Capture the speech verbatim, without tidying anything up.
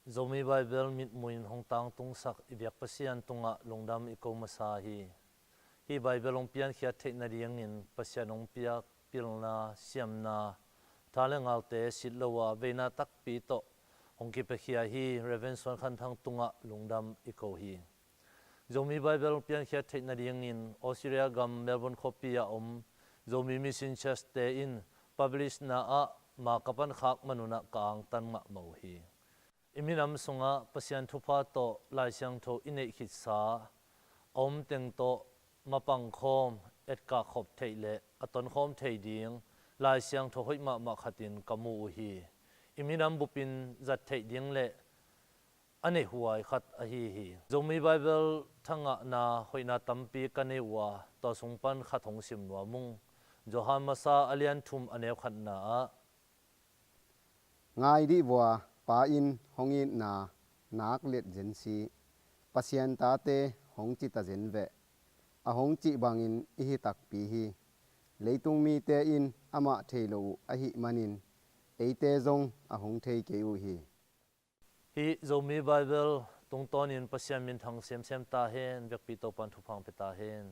Zomi Bible mitmuhin hong tangtungsak i biak Pasian tungah lungdam i ko masa hi. Hih Bible hong piankhiat theih nadingin Pasian hong piak pilna, siamna, tha le ngalte sit lo a veina takpi tawh hong kipiakhia hi Reverend Suan Khan Thang tungah lungdam i ko hi. Zomi Bible piankhiat theih nadingin Australia gam Melbourne khuapi a om Zomi Mission Church te in publish na ah ma ka pankhak manun ah ka angtan mahmah uh hi. I minam sungah Pasian thupha tawh Lai Siangtho i neih khitsa a om teng tawh mapang khawm, etkak khop theih le a tonkhawm thei ding Lai Siangtho hoih mahmah khatin ka mu uh hi. I minam bupin zat theih ding le a neihhuai khat ahi hi. Zomi Bible thangahna hoihna tampi ka nei uh a, tua sung pan khat hong sim nuam ung. Johan Masa a lian thum a neu khatna ah, ngai dih vua, Pa in hong itna nak let zen si. Pasian tate hong cita zen veh. A hong cih bangin i hi takpi hi. Leitung mite in amah thei lo uh ahih manin eite zong a hong thei kei uh hi. Hih Zomi Bible tungtawnin Pasian minthang semsem ta hen, vekpi Topan thupha hong pia ta hen.